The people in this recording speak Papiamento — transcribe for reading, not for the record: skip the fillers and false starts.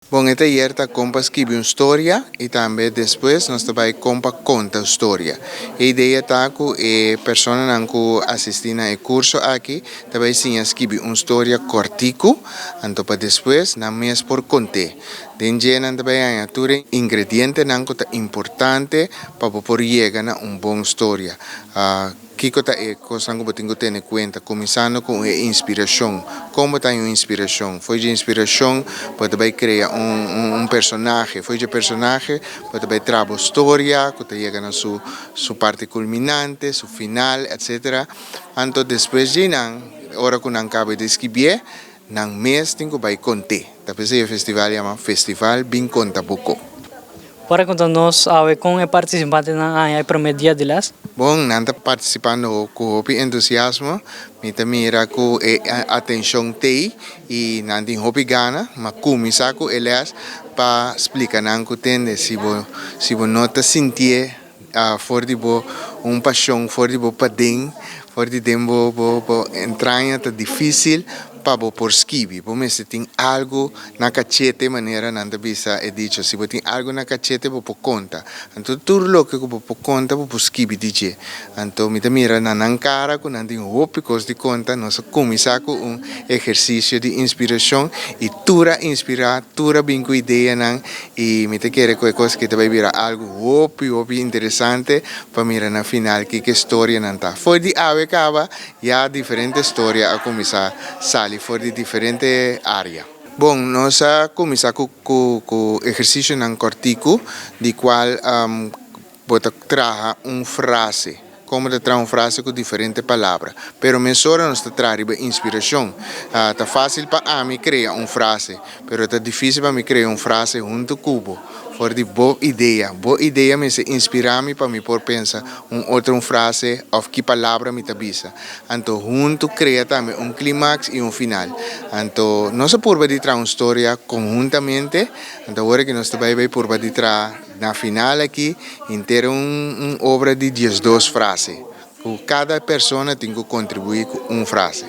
Bon, e tayer ta kon pa skirbi un storia i tambe despues nos ta bai kon pa konta storia. E idea ta ku e personanan ku asistí na e kurso aki ta bai siña skirbi un storia kòrtiku, anto pa despues nan mes por kont'é. Den dje nan ta bai haña tur e ingredientenan ku ta importante pa bo por yega na un bon storia. Kiko ta e kosnan ku bo tin ku tene kuenta, kuminsando ku e inspirashon. Kon bo ta haña un inspirashon? Fo'i dje inspirashon bo ta bai krea un personahe. Fo'i dje personahe bo ta bai traha bo storia ku ta yega na su parti kulminante, su final, etsetera. Anto despues dje nan, ora ku nan kaba di skibié, nan mes tin ku bai kont'é. Ta p'esei e festival yama Festival Bin Konta Bo Ko. Por a konta nos awe kon e partisipantenan a haña e promé dia di lès? Bon, nan ta partisipando ku hopi entusiasmo. Mi ta mira ku e atenshon t'ei i nan tin hopi gana. M'a kuminsá ku e lès pa splika nan ku tende si bo no ta sintié for di bo un pashon, for di bo paden, for di den bo entraña, ta difísil pa bo por skibi. Bo mester tin algu na kachete, manera nan ta bisa e dicho. Si bo tin algu na kachete, bo por konta. Anto tur loke ku bo por konta, bo por skibi di dje. Anto mi ta mira na nan kara ku nan tin hopi kos di konta. Nos a kuminsá ku un ehersisio di inspirashon i tur a inspirá, tur a bin ku ideanan i mi ta kere ku e kos aki ta bai bira algu hopi, hopi interesante pa mira na final kiko storianan ta. For di awe kaba, ya diferente storia a kuminsá sali for di diferente área. Bon, nos a kuminsá ku ehersisionan kòrtiku, di kual bo ta traha un frase. Kon ta traha un frase ku diferente palabra. Pero mesora nos ta traha riba inspirashon. Ta fásil pa ami krea un frase, pero ta difísil pa mi krea un frase huntu ku bo. For di bo idea. Bo idea mester inspirá mi pa mi por pensa un otro un frase òf ki palabra mi ta bisa. Anto huntu krea tambe un klimaks i un final. Anto nos a purba di traha un storia konhuntamente. Anto awor ku nos ta bai purba di traha na final aki henter un obra di 12 frase. Ku kada persona tin ku kontribuí ku un frase.